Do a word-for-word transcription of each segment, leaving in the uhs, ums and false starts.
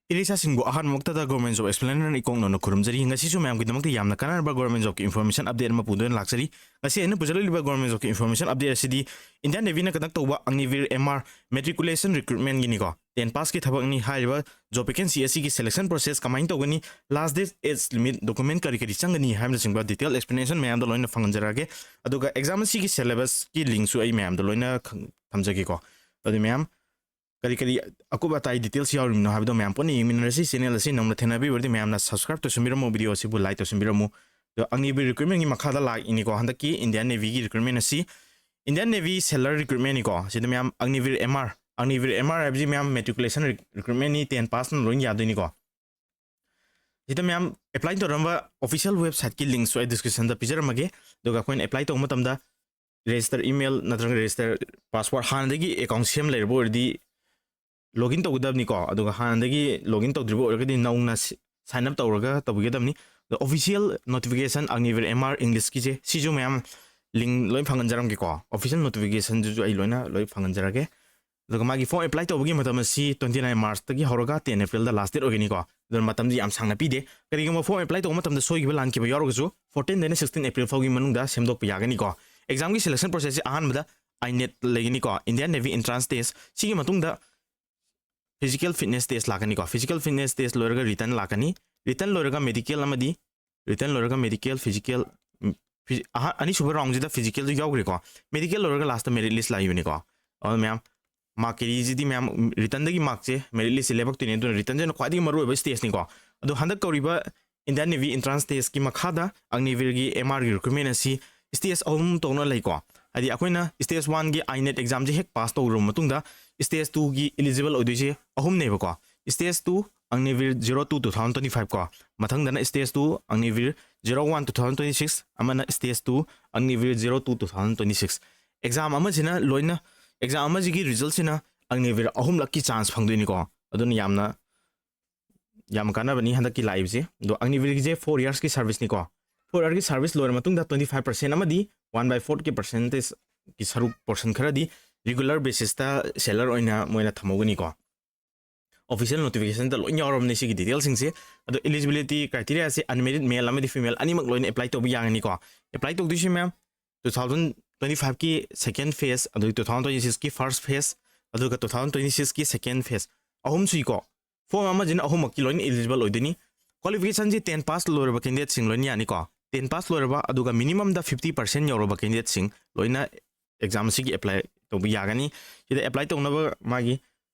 ꯏꯔꯩꯆꯥꯁꯤꯡꯕꯨ ꯑꯍꯥꯟꯕꯃꯛꯇꯗ Government Job Explainerꯅ ꯏꯀꯣꯛ ꯅꯧꯅ ꯈꯨꯔꯨꯝꯖꯔꯤ꯫ ꯉꯁꯤꯁꯨ ꯃꯌꯥꯝꯒꯤꯗꯃꯛꯇ ꯌꯥꯝꯅ ꯀꯥꯟꯅꯔꯕ Government Jobꯀꯤ information update ꯑꯃ ꯄꯨꯗꯨꯅ ꯂꯥꯛꯆꯔꯤ꯫ ꯉꯁꯤ ꯑꯩꯅ ꯄꯨꯖꯔꯛꯂꯤꯕ Government Jobꯀꯤ information update ꯑꯁꯤꯗꯤ Indian Navyꯅ conduct ꯇꯧꯕ Agniveer M R matriculation recruitmentꯒꯤꯅꯤꯀꯣ, ten passꯀꯤ ꯊꯕꯛꯅꯤ꯫ ꯍꯥꯏꯔꯤꯕ job vacancy ꯑꯁꯤꯒꯤ selection process ꯀꯃꯥꯏꯅ ꯇꯧꯒꯅꯤ, last date, age limit, document ꯀꯔꯤ ꯀꯔꯤ ꯆꯪꯒꯅꯤ ꯍꯥꯏꯕꯅꯆꯤꯡꯕ detail explanation ꯃꯌꯥꯝꯗꯣ ꯂꯣꯏꯅ ꯐꯪꯍꯟꯖꯔꯛꯑꯒꯦ꯫ ꯑꯗꯨꯒ exam ꯑꯁꯤꯒꯤ syllabusꯀꯤ linkꯁꯨ ꯑꯩ ꯃꯌꯥꯝꯗ ꯂꯣꯏꯅ ꯈꯪ-, ꯊꯝꯖꯒꯦꯀꯣ꯫ ꯑꯗꯨ ꯃꯌꯥꯝ ꯀꯔꯤ ꯀꯔꯤ ꯑꯀꯨꯞ ꯑꯇꯥꯏ details ꯌꯥꯎꯔꯤꯕꯅꯣ ꯍꯥꯏꯕꯗꯣ ꯃꯌꯥꯝ ꯄꯨꯟꯅ ꯌꯦꯡꯃꯤꯟꯅꯔꯁꯤ꯫ Channel ꯑꯁꯤ ꯅꯧꯅ ꯊꯦꯡꯅꯕꯤꯔꯗꯤ ꯃꯌꯥꯝꯅ subscribe ꯇꯧꯁꯤꯟꯕꯤꯔꯝꯃꯨ, video ꯑꯁꯤꯕꯨ like ꯇꯧꯁꯤꯟꯕꯤꯔꯝꯃꯨ꯫ ꯑꯗꯣ Agniveer recruitmentꯒꯤ ꯃꯈꯥꯗ ꯂꯥꯛꯏꯅꯤꯀꯣ, ꯍꯟꯗꯛꯀꯤ Indian Navyꯒꯤ recruitment ꯑꯁꯤ꯫ Indian Navy sailor recruitmentꯅꯤꯀꯣ, ꯁꯤꯗ ꯃꯌꯥꯝ Agniveer M R, Agniveer M R ꯍꯥꯏꯕꯁꯤ ꯃꯌꯥꯝ matriculation recruitmentꯅꯤ, ten passꯅ ꯂꯣꯏꯅ ꯌꯥꯗꯣꯏꯅꯤꯀꯣ꯫ ꯁꯤꯗ ꯃꯌꯥꯝ apply ꯇꯧꯔꯝꯕ official websiteꯀꯤ linkꯁꯨ ꯑꯩ descriptionꯗ ꯄꯤꯖꯔꯝꯃꯒꯦ꯫ ꯑꯗꯨꯒ ꯑꯩꯈꯣꯏꯅ apply ꯇꯧꯕ ꯃꯇꯝꯗ register email ꯅꯠꯇ꯭ꯔꯒ register password, ꯍꯥꯟꯅꯗꯒꯤ account ꯁꯦꯝ ꯂꯩꯔꯕ ꯑꯣꯏꯔꯗꯤ login ꯇꯧꯒꯗꯕꯅꯤꯀꯣ꯫ ꯑꯗꯨꯒ ꯍꯥꯟꯅꯗꯒꯤ login ꯇꯧꯗ꯭ꯔꯤꯕ ꯑꯣꯏꯔꯒꯗꯤ ꯅꯧꯅ ꯁꯤ-, sign up ꯇꯧꯔꯒ ꯇꯧꯕꯤꯒꯗꯕꯅꯤ꯫ ꯑꯗꯣ official notification Agniveer M R Englishꯀꯤꯁꯦ, ꯁꯤꯁꯨ ꯃꯌꯥꯝ link ꯂꯣꯏ ꯐꯪꯍꯟꯖꯔꯝꯒꯦꯀꯣ꯫ Official notificationꯗꯨꯁꯨ ꯑꯩ ꯂꯣꯏꯅ ꯂꯣꯏ ꯐꯪꯍꯟꯖꯔꯒꯦ꯫ ꯑꯗꯨꯒ ꯃꯥꯒꯤ form apply ꯇꯧꯕꯒꯤ ꯃꯇꯝ ꯑꯁꯤ twenty nine Marchꯇꯒꯤ ꯍꯧꯔꯒ ten Aprilꯗ last date ꯑꯣꯏꯒꯅꯤꯀꯣ꯫ ꯑꯗꯨꯅ ꯃꯇꯝꯗꯤ ꯌꯥꯝ ꯁꯥꯡꯅ ꯄꯤꯗꯦ꯫ ꯀꯔꯤꯒꯨꯝꯕ form apply ꯇꯧꯕ ꯃꯇꯝꯗ ꯁꯣꯏꯈꯤꯕ ꯂꯥꯟꯈꯤꯕ ꯌꯥꯎꯔꯒꯁꯨ fourteenꯗꯩꯅ sixteen April ꯐꯥꯎꯒꯤ ꯃꯅꯨꯡꯗ ꯁꯦꯝꯗꯣꯛꯄ ꯌꯥꯒꯅꯤꯀꯣ꯫ Examꯒꯤ selection processꯁꯦ ꯑꯍꯥꯟꯕꯗ INET ꯂꯩꯒꯅꯤꯀꯣ, Indian Navy Entrance Test꯫ ꯁꯤꯒꯤ ꯃꯇꯨꯡꯗ physical fitness test ꯂꯥꯛꯀꯅꯤꯀꯣ꯫ Physical fitness test ꯂꯣꯏꯔꯒ written ꯂꯥꯛꯀꯅꯤ꯫ Written ꯂꯣꯏꯔꯒ medical ꯑꯃꯗꯤ written ꯂꯣꯏꯔꯒ medical, physical, ꯎꯝ, phy-, ꯑꯍꯥ-, ꯑꯅꯤꯁꯨꯕ roundꯁꯤꯗ physicalꯁꯨ ꯌꯥꯎꯈ꯭ꯔꯦꯀꯣ꯫ Medical ꯂꯣꯏꯔꯒ lastꯇ merit list ꯂꯥꯛꯏꯕꯅꯤꯀꯣ꯫ ꯑꯗꯨꯅ ꯃꯌꯥꯝ mark carryꯁꯤꯗꯤ ꯃꯌꯥꯝ, ꯎꯝ, writtenꯗꯒꯤ markꯁꯦ merit listꯁꯦ ꯂꯦꯞꯄꯛꯇꯣꯏꯅꯦ꯫ ꯑꯗꯨꯅ writtenꯁꯤꯅ ꯈ꯭ꯋꯥꯏꯗꯒꯤ ꯃꯔꯨꯑꯣꯏꯕ stageꯅꯤꯀꯣ꯫ ꯑꯗꯣ ꯍꯟꯗꯛ ꯀꯧꯔꯤꯕ Indian Navy Entrance Testꯀꯤ ꯃꯈꯥꯗ Agniveerꯒꯤ M Rꯒꯤ recruitment ꯑꯁꯤ stage ꯑꯍꯨꯝ ꯇꯧꯅ ꯂꯩꯀꯣ꯫ ꯍꯥꯏꯗꯤ ꯑꯩꯈꯣꯏꯅ stage oneꯒꯤ INET examꯁꯦ ꯍꯦꯛ pass ꯇꯧꯔꯕ ꯃꯇꯨꯡꯗ stage twoꯒꯤ eligible ꯑꯣꯏꯗꯣꯏꯁꯦ ꯑꯍꯨꯝꯅꯦꯕꯀꯣ꯫ Stage two Agniveer zero two two thousand twenty five ꯀꯣ꯫ ꯃꯊꯪꯗꯅ stage two Agniveer zero one two thousand twenty six, ꯑꯃꯅ stage two Agniveer zero two two thousand twenty six꯫ Exam ꯑꯃꯁꯤꯅ ꯂꯣꯏꯅ, exam ꯑꯃꯁꯤꯒꯤ resultꯁꯤꯅ Agniveer ꯑꯍꯨꯝꯂꯛꯀꯤ chance ꯐꯪꯗꯣꯏꯅꯤꯀꯣ꯫ ꯑꯗꯨꯅ ꯌꯥꯝꯅ, ꯌꯥꯝ ꯀꯥꯟꯅꯕꯅꯤ ꯍꯟꯗꯛꯀꯤ ꯂꯥꯛꯏꯕꯁꯦ꯫ ꯑꯗꯣ Agniveerꯒꯤꯁꯦ four yearsꯀꯤ serviceꯅꯤꯀꯣ꯫ Four yearꯒꯤ service ꯂꯣꯏꯔ ꯃꯇꯨꯡꯗ twenty five percent ꯑꯃꯗꯤ one by fourthꯀꯤ percentageꯀꯤ ꯁꯔꯨꯛ, portion ꯈꯔꯗꯤ regular basisꯇ sailor ꯑꯣꯏꯅ ꯃꯣꯏꯅ ꯊꯝꯍꯧꯒꯅꯤꯀꯣ꯫ ꯑꯣꯐꯤꯁꯤꯌꯦꯜ ꯅꯣꯇꯤꯐꯤꯀꯦꯁꯟꯗ ꯂꯣꯏ ꯌꯥꯎꯔꯕꯅꯤ ꯁꯤꯒꯤ ꯗꯤꯇꯦꯜꯁꯤꯡꯁꯦ꯫ ꯑꯗꯣ eligibility criteriaꯁꯦ unmarried male ꯑꯃꯗꯤ female ꯑꯅꯤꯃꯛ ꯂꯣꯏꯅ ꯑꯦꯄ꯭ꯂꯥꯏ ꯇꯧꯕ ꯌꯥꯒꯅꯤꯀꯣ꯫ ꯑꯦꯄ꯭ꯂꯥꯏ ꯇꯧꯗꯣꯏꯁꯤ ꯃꯌꯥꯝ, two thousand twenty fiveꯀꯤ second phase, ꯑꯗꯨꯒ two thousand twenty sixꯀꯤ first phase, ꯑꯗꯨꯒ two thousand twenty sixꯀꯤ second phase, ꯑꯍꯨꯝ ꯁꯨꯏꯀꯣ꯫ ꯐꯣꯝ ꯑꯃꯁꯤꯅ ꯑꯍꯨꯝꯃꯛꯀꯤ ꯂꯣꯏꯅ eligible ꯑꯣꯏꯗꯣꯏꯅꯤ꯫ ꯀ꯭ꯋꯥꯂꯤꯐꯤꯀꯦꯁꯟꯁꯤ ten pass ꯂꯣꯏꯔꯕ ꯀꯦꯟꯗꯤꯗꯦꯠꯁꯤꯡ ꯂꯣꯏꯅ ꯌꯥꯅꯤꯀꯣ꯫ Ten pass ꯂꯣꯏꯔꯕ, ꯑꯗꯨꯒ ꯃꯤꯅꯤꯃꯝꯗ fifty percent ꯌꯧꯔꯕ ꯀꯦꯟꯗꯤꯗꯦꯠꯁꯤꯡ ꯂꯣꯏꯅ ꯑꯦꯛꯖꯥꯝ ꯑꯁꯤꯒꯤ ꯑꯦꯄ꯭ꯂꯥꯏ ꯇꯧꯕ ꯌꯥꯒꯅꯤ꯫ ꯁꯤꯗ ꯑꯦꯄ꯭ꯂꯥꯏ ꯇꯧꯅꯕ ꯃꯥꯒꯤ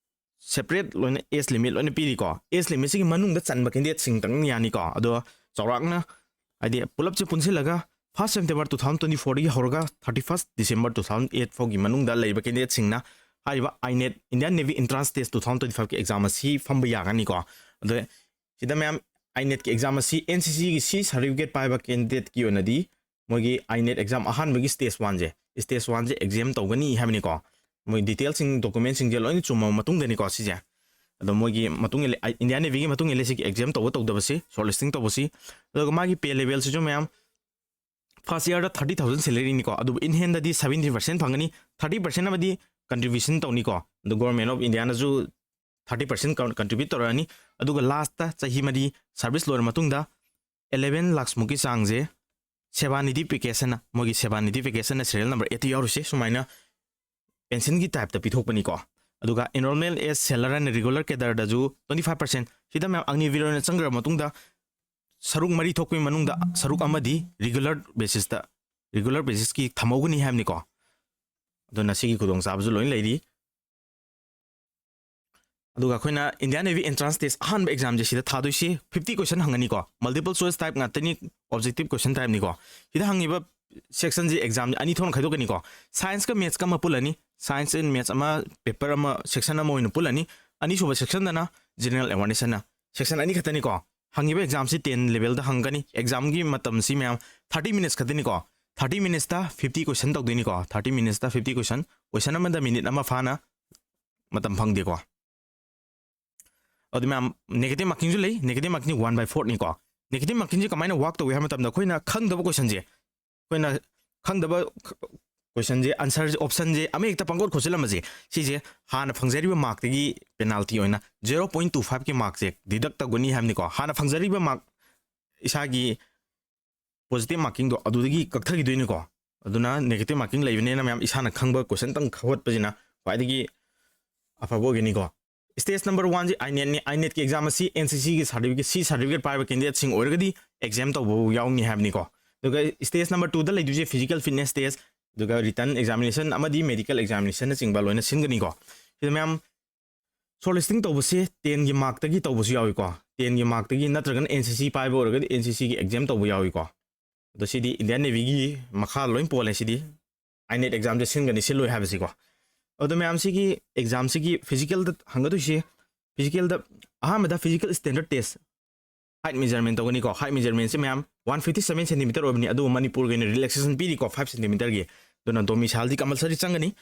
separate ꯂꯣꯏꯅ age limit ꯂꯣꯏꯅ ꯄꯤꯔꯤꯀꯣ꯫ Age limitꯁꯤꯒꯤ ꯃꯅꯨꯡꯗ ꯆꯟꯕ ꯀꯦꯟꯗꯤꯗꯦꯠꯁꯤꯡꯇꯪ ꯌꯥꯅꯤꯀꯣ꯫ ꯑꯗꯣ ꯆꯥꯎꯔꯥꯛꯅ, ꯍꯥꯏꯗꯤ, ꯄꯨꯂꯞꯁꯦ ꯄꯨꯟꯁꯤꯜꯂꯒ first September two thousand twenty fourꯗꯒꯤ ꯍꯧꯔꯒ thirty first December two thousand eight ꯐꯥꯎꯒꯤ ꯃꯅꯨꯡꯗ ꯂꯩꯕ ꯀꯦꯟꯗꯤꯗꯦꯠꯁꯤꯡꯅ ꯍꯥꯏꯔꯤꯕ INET, Indian Navy Entrance Test two thousand twenty fiveꯀꯤ ꯑꯦꯛꯖꯥꯝ ꯑꯁꯤ ꯐꯝꯕ ꯌꯥꯒꯅꯤꯀꯣ꯫ ꯑꯗꯣ ꯁꯤꯗ ꯃꯌꯥꯝ INETꯀꯤ ꯑꯦꯛꯖꯥꯝ ꯑꯁꯤ NCCꯒꯤ C certificate ꯄꯥꯏꯕ ꯀꯦꯟꯗꯤꯗꯦꯠꯀꯤ ꯑꯣꯏꯅꯗꯤ ꯃꯣꯏꯒꯤ INET ꯑꯦꯛꯖꯥꯝ ꯑꯍꯥꯟꯕꯒꯤ stage oneꯁꯦ, stage oneꯁꯦ ꯑꯦꯛꯖꯥꯝ ꯇꯧꯒꯅꯤ ꯍꯥꯏꯕꯅꯤꯀꯣ꯫ ꯃꯣꯏ ꯗꯤꯇꯦꯜꯁꯤꯡ, ꯗꯣꯀꯨꯃꯦꯟꯁꯤꯡꯁꯦ ꯂꯣꯏꯅ ꯆꯨꯝꯃꯕ ꯃꯇꯨꯡꯗꯅꯤꯀꯣ ꯁꯤꯁꯦ꯫ ꯑꯗꯣ ꯃꯣꯏꯒꯤ ꯃꯇꯨꯡ ꯏꯜꯂꯦ, ꯑꯥꯏ-, Indian Navyꯒꯤ ꯃꯇꯨꯡ ꯏꯜꯂꯦ ꯁꯤꯒꯤ ꯑꯦꯛꯖꯥꯝ ꯇꯧꯕ ꯇꯧꯗꯕꯁꯤ, shortlisting ꯇꯧꯕꯁꯤ꯫ ꯑꯗꯨꯒ ꯃꯥꯒꯤ pay levelꯁꯤꯁꯨ ꯃꯌꯥꯝ first yearꯗ thirty thousand salaryꯅꯤꯀꯣ, ꯑꯗꯨꯕꯨ in handꯗꯗꯤ seventy percent ꯐꯪꯒꯅꯤ꯫ Thirty percent ꯑꯃꯗꯤ contribution ꯇꯧꯅꯤꯀꯣ, ꯑꯗꯣ Government of Indiaꯅꯁꯨ thirty percent con-, contribute ꯇꯧꯔꯛꯑꯅꯤ꯫ ꯑꯗꯨꯒ lastꯇ ꯆꯍꯤ ꯃꯔꯤ service ꯂꯣꯏꯔ ꯃꯇꯨꯡꯗ eleven lakhs ꯃꯨꯛꯀꯤ ꯆꯥꯡꯁꯦ ꯁꯦꯕꯥꯅꯤꯙꯤ package ꯑꯅ, ꯃꯣꯏꯒꯤ ꯁꯦꯕꯥꯅꯤꯙꯤ package ꯑꯅ serial number eight ꯌꯥꯎꯔꯤꯁꯦ ꯁꯨꯃꯥꯏꯅ pensionꯒꯤ typeꯇ ꯄꯤꯊꯣꯛꯄꯅꯤꯀꯣ꯫ ꯑꯗꯨꯒ enrollment as sailor and regular cadreꯗꯁꯨ twenty five percent꯫ ꯁꯤꯗ ꯃꯌꯥꯝ ꯑꯒꯅꯤꯕꯤꯔ ꯑꯣꯏꯅ ꯆꯪꯈ꯭ꯔ ꯃꯇꯨꯡꯗ ꯁꯔꯨꯛ ꯃꯔꯤ ꯊꯣꯛꯄꯒꯤ ꯃꯅꯨꯡꯗ ꯁꯔꯨꯛ ꯑꯃꯗꯤ regular basisꯇ, regular basisꯀꯤ ꯊꯝꯍꯧꯒꯅꯤ ꯍꯥꯏꯕꯅꯤꯀꯣ꯫ ꯑꯗꯨꯅ ꯁꯤꯒꯤ ꯈꯨꯗꯣꯡꯆꯥꯕꯁꯨ ꯂꯣꯏꯅ ꯂꯩꯔꯤ꯫ ꯑꯗꯨꯒ ꯑꯩꯈꯣꯏꯅ Indian Navy Entrance Test ꯑꯍꯥꯟꯕ examꯁꯦ ꯁꯤꯗ ꯊꯥꯗꯣꯏꯁꯤ fifty question ꯍꯪꯒꯅꯤꯀꯣ꯫ Multiple choice type ꯉꯥꯛꯇꯅꯤ, objective question typeꯅꯤꯀꯣ꯫ ꯁꯤꯗ ꯍꯪꯉꯤꯕ sectionꯁꯦ examꯁꯦ ꯑꯅꯤ ꯊꯣꯛꯅ ꯈꯥꯏꯗꯣꯛꯀꯅꯤꯀꯣ꯫ Scienceꯀ Mathsꯀ ꯑꯃ ꯄꯨꯜꯂꯅꯤ, Science and Maths ꯑꯃ, paper ꯑꯃ, section ꯑꯃ ꯑꯣꯏꯅ ꯄꯨꯜꯂꯅꯤ꯫ ꯑꯅꯤꯁꯨꯕ sectionꯗꯅ general awareness ꯑꯅ, section ꯑꯅꯤ ꯈꯛꯇꯅꯤꯀꯣ꯫ ꯍꯪꯉꯤꯕ examꯁꯤ ten levelꯗ ꯍꯪꯒꯅꯤ꯫ Examꯒꯤ ꯃꯇꯝꯁꯤ ꯃꯌꯥꯝ thirty minutes ꯈꯛꯇꯅꯤꯀꯣ꯫ Thirty minutesꯇ fifty question ꯇꯧꯗꯣꯏꯅꯤꯀꯣ꯫ Thirty minutesꯇ fifty question, question ꯑꯃꯗ minute ꯑꯃ ꯐꯥꯅ ꯃꯇꯝ ꯐꯪꯗꯦꯀꯣ꯫ ꯑꯗꯨ ꯃꯌꯥꯝ negative markingꯁꯨ ꯂꯩ꯫ Negative markingꯁꯤ one by fourthꯅꯤꯀꯣ꯫ Negative markingꯁꯤ ꯀꯃꯥꯏꯅ work ꯇꯧꯏ ꯍꯥꯏꯕ ꯃꯇꯝꯗ ꯑꯩꯈꯣꯏꯅ ꯈꯪꯗꯕ questionꯁꯦ, ꯑꯩꯈꯣꯏꯅ ꯈꯪꯗꯕ ꯀꯣꯏꯁꯟꯁꯦ, ꯑꯟꯁꯔꯁꯦ, ꯑꯣꯞꯁꯟꯁꯦ ꯑꯃ ꯍꯦꯛꯇ ꯄꯪꯈꯣꯠ ꯈꯣꯠꯆꯤꯜꯂꯝꯕꯁꯦ, ꯁꯤꯁꯦ ꯍꯥꯟꯅ ꯐꯪꯖꯔꯤꯕ ꯃꯥꯔꯛꯇꯒꯤ ꯄꯦꯅꯥꯜꯇꯤ ꯑꯣꯏꯅ ꯖꯦꯔꯣ ꯄꯣꯏꯟ ꯇꯨ ꯐꯥꯏꯚꯀꯤ ꯃꯥꯔꯛꯁꯦ ꯗꯤꯗꯛ ꯇꯧꯒꯅꯤ ꯍꯥꯏꯕꯅꯤꯀꯣ꯫ ꯍꯥꯟꯅ ꯐꯪꯖꯔꯤꯕ ꯃꯥꯔꯛ ꯏꯁꯥꯒꯤ ꯄꯣꯖꯤꯇꯤꯚ ꯃꯥꯔꯀꯤꯡꯗꯣ ꯑꯗꯨꯗꯒꯤ ꯀꯛꯊꯈꯤꯗꯣꯏꯅꯤꯀꯣ꯫ ꯑꯗꯨꯅ ꯅꯦꯒꯦꯇꯤꯚ ꯃꯥꯔꯀꯤꯡ ꯂꯩꯕꯅꯤꯅ ꯃꯌꯥꯝ ꯏꯁꯥꯅ ꯈꯪꯕ ꯀꯣꯏꯁꯟꯇꯪ ꯈꯣꯠꯄꯁꯤꯅ ꯈ꯭ꯋꯥꯏꯗꯒꯤ ꯑꯐꯕ ꯑꯣꯏꯒꯅꯤꯀꯣ꯫ ꯁ꯭ꯇꯦꯖ ꯅꯝꯕꯔ ꯋꯥꯟꯁꯤ ꯑꯥꯏꯅꯦꯠꯅꯤ꯫ ꯑꯥꯏꯅꯦꯠꯀꯤ ꯑꯦꯛꯖꯥꯝ ꯑꯁꯤ ꯑꯦꯟ ꯁꯤ ꯁꯤꯒꯤ ꯁꯥꯔꯇꯤꯐꯤꯀꯦꯠ, ꯁꯤ ꯁꯥꯔꯇꯤꯐꯤꯀꯦꯠ ꯄꯥꯏꯕ ꯀꯦꯟꯗꯤꯗꯦꯠꯁꯤꯡ ꯑꯣꯏꯔꯒꯗꯤ ꯑꯦꯛꯖꯥꯝ ꯇꯧꯕ ꯌꯥꯎꯅꯤ ꯍꯥꯏꯕꯅꯤꯀꯣ꯫ ꯑꯗꯨꯒ ꯁ꯭ꯇꯦꯖ ꯅꯝꯕꯔ ꯇꯨꯗ ꯂꯩꯗꯣꯏꯁꯦ ꯐꯤꯖꯤꯀꯦꯜ ꯐꯤꯠꯅꯦꯁ ꯇꯦꯁ, ꯑꯗꯨꯒ ꯔꯤꯇꯟ ꯑꯦꯛꯖꯥꯃꯤꯅꯦꯁꯟ ꯑꯃꯗꯤ ꯃꯦꯗꯤꯀꯦꯜ ꯑꯦꯛꯖꯥꯃꯤꯅꯦꯁꯟꯅꯆꯤꯡꯕ ꯂꯣꯏꯅ ꯁꯤꯟꯒꯅꯤꯀꯣ꯫ ꯁꯤꯗ ꯃꯌꯥꯝ ꯁꯣꯔꯠ ꯂꯤꯁꯇꯤꯡ ꯇꯧꯕꯁꯦ ꯇꯦꯟꯒꯤ ꯃꯥꯔꯛꯇꯒꯤ ꯇꯧꯕꯁꯨ ꯌꯥꯎꯏꯀꯣ꯫ ꯇꯦꯟꯒꯤ ꯃꯥꯔꯛꯇꯒꯤ ꯅꯠꯇ꯭ꯔꯒꯅ ꯑꯦꯟ ꯁꯤ ꯁꯤ ꯄꯥꯏꯕ ꯑꯣꯏꯔꯒꯗꯤ ꯑꯦꯟ ꯁꯤ ꯁꯤꯒꯤ ꯑꯦꯛꯖꯥꯝ ꯇꯧꯕ ꯌꯥꯎꯏꯀꯣ꯫ ꯑꯗꯣ ꯁꯤꯗꯤ ꯏꯟꯗꯤꯌꯥꯟ ꯅꯦꯚꯤꯒꯤ ꯃꯈꯥ ꯂꯣꯏ ꯄꯣꯜꯂꯦ꯫ ꯁꯤꯗꯤ ꯑꯥꯏꯅꯦꯠ ꯑꯦꯛꯖꯥꯝꯁꯦ ꯁꯤꯟꯒꯅꯤ ꯁꯤꯜꯂꯣꯏ ꯍꯥꯏꯕꯁꯤꯀꯣ꯫ ꯑꯗꯣ ꯃꯌꯥꯝꯁꯤꯒꯤ ꯑꯦꯛꯖꯥꯝꯁꯤꯒꯤ ꯐꯤꯖꯤꯀꯦꯜꯗ ꯍꯪꯒꯗꯣꯏꯁꯦ, ꯐꯤꯖꯤꯀꯦꯜꯗ ꯑꯍꯥꯟꯕꯗ ꯐꯤꯖꯤꯀꯦꯜ ꯁ꯭ꯇꯦꯟꯗꯔꯠ ꯇꯦꯁ, ꯍꯥꯏꯠ ꯃꯦꯖꯔꯃꯦꯟ ꯇꯧꯒꯅꯤꯀꯣ꯫ ꯍꯥꯏꯠ ꯃꯦꯖꯔꯃꯦꯟꯁꯦ ꯃꯌꯥꯝ ꯋꯥꯟ ꯐꯤꯐꯇꯤ ꯁꯚꯦꯟ ꯁꯦꯟꯇꯤꯃꯤꯇꯔ ꯑꯣꯏꯕꯅꯤ, ꯑꯗꯨꯕꯨ ꯃꯅꯤꯄꯨꯔꯒꯤ ꯑꯣꯏꯅ ꯔꯤꯂꯦꯛꯁꯦꯁꯟ ꯄꯤꯔꯤꯀꯣ, ꯐꯥꯏꯚ ꯁꯦꯟꯇꯤꯃꯤꯇꯔꯒꯤ꯫ ꯑꯗꯨꯅ ꯗꯣꯃꯤꯁꯥꯏꯜꯗꯤ ꯀꯝꯄꯜꯁꯔꯤ ꯆꯪꯒꯅꯤ꯫